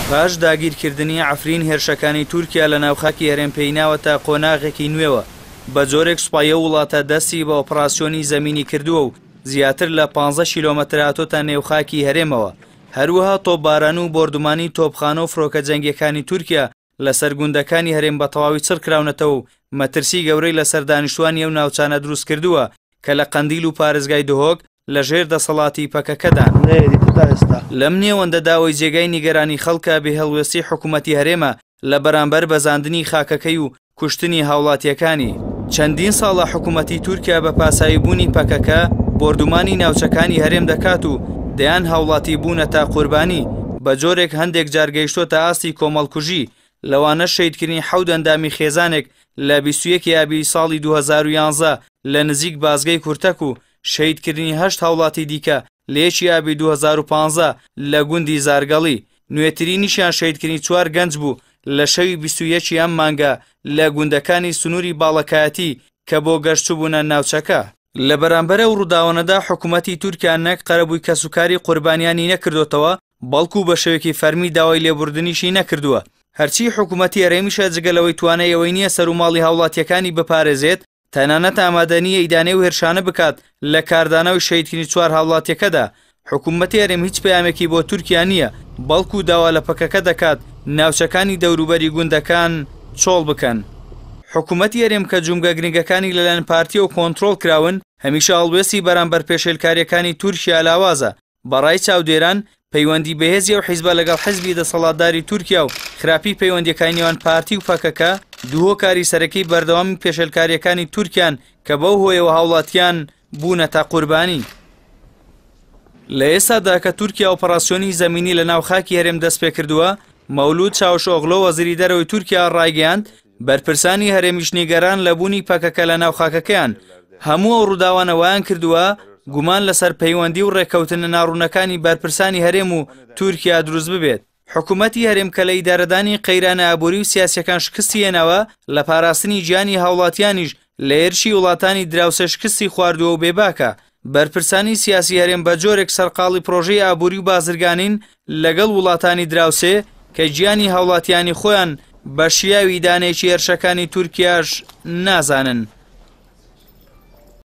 پاش داگیرکردنی عەفرین هێرشەکانی تورکیا لە ناو خاکی هەرێم پێی ناوەتە قۆناغێکی نوێوە، بە جۆرێک سوپای ئەو وڵاتە دەستی بە ئۆپڕاسیۆنی زەمینی کردووە و زیاتر لە 15 کیلۆمەتر هاتۆتە نێو خاکی هەرێمەوە. هەروەها تۆپباران و بۆردومانی تۆپخانە و فڕۆکە جەنگیەکانی تورکیا لەسەر گوندەکانی هەرێم بە تەواوی چڕ کراونەتەوە و مەترسی گەورەی لەسەر دانیشتوانی ئەو ناوچانە دروست کردووە کە لە قەندیل و پارێزگای دهۆک لە ژێر دەسەڵاتی پەکەکەدان. لەم نێوەندەدا ئەوەی جێگای نیگەرانی خەڵکە بێهەڵوێستی حکوومەتی هەرێمە لە بەرامبەر بەزاندنی خاکەکەی و کوشتنی هاوڵاتییەکانی. چەندین ساڵە حکوومەتی تورکیا بە پاساوی بوونی پەکەکە بۆردومانی ناوچەکانی هەرێم دەکات و دەیان هاوڵاتی بوونەتە قوربانی، بە جۆرێک هەندێک جار گەیشتۆتە ئاستی کۆمەڵکوژی، لەوانەش شەهیدکردنی حەوت ئەندامی خێزانێک لە 21 ئابی ساڵی 2011 لە نزیک بازگەی کورتەک و شەهیدکردنی هەشت هاوڵاتی دیکە لە یەکی ئابی 2015 لە گوندی زارگەڵی. نوێترینیشیان شەهیدکردنی چوار گەنج بوو لە شەوی 21 ی ئەم مانگە لە گوندەکانی سنووری باڵەکایەتی کە بۆ گەشت چووبوونە ناوچەکە. لە بەرامبەر ئەو ڕووداوانەدا حکوومەتی تورکیا نەک قەرەبووی کەسوکاری قوربانیانی نەکردۆتەوە، بەڵکو بە شێوەیەکی فەرمی داوای لێبوردنیشی نەکردووە. هەرچی حکوومەتی هەرێمیشە جگە لەوەی توانای ئەوەی نییە سەروماڵی هاوڵاتییەکانی بپارێزێت، تەنانەت ئامادە نییە ئیدانەی ئەو هێرشانە بکات لە کاردانەوەی شەهیدکردنی چوار هاوڵاتییەکەدا. حکوومەتی هەرێم هیچ پەیامێکی بۆ تورکیا نییە، بەڵکو داوا لە پەکەکە دەکات ناوچەکانی دەوروبەری گوندەکان چۆڵ بکەن. حکوومەتی هەرێم کە جومگە گرنگەکانی لەلایەن پارتییەوە کۆنترۆڵ کراون، هەمیشە هەڵوێستی بەرامبەر پێشێلکارییەکانی تورکیا لاوازە. بە ڕای چاودێران، پەیوەندی بەهێزی ئەو حیزبە لەگەڵ حیزبی دەسەڵاتداری تورکیا و خراپی پەیوەندییەکانی نێوان پارتی و پەکەکە دوو هۆکاری سەرەکی بەردەوامی پێشێلکارییەکانی تورکیان کە بەو هۆیەوە هاوڵاتیان بوونەتە قوربانی. لە ئێستادا کە تورکیا ئۆپەراسیۆنی زەمینی لە ناو خاکی هەرێم دەستپێکردووە، مەولود چاوشئۆغلۆ وەزیری دەرەوەی تورکیا ڕایگەیاند، بەرپرسانی هەرێمیش نیگەران لە بوونی پەکەکە لە ناو خاکەکەیان. هەموو ئەو ڕووداوانە وایان کردووە گومان لەسەر پەیوەندی و ڕێککەوتنە ناڕوونەکانی بەرپرسانی هەرێم و تورکیا دروست ببێت. حکومەتی هەرێم کە لە ئیدارەدانی قەیرانە ئابووری و سیاسیەکان شکستی هێناوە، لە پاراستنی گیانی هاوڵاتیانیش لە هێرشی وڵاتانی دراوسێ شکستی خواردووە و بێباکە. بەرپرسانی سیاسی هەرێم بە جۆرێک سەرقاڵی پرۆژەی ئابووری و بازرگانین لەگەڵ وڵاتانی دراوسێ کە گیانی هاوڵاتیانی خۆیان بە شیاوی دانەیەکی هێرشەکانی تورکیاش نازانن.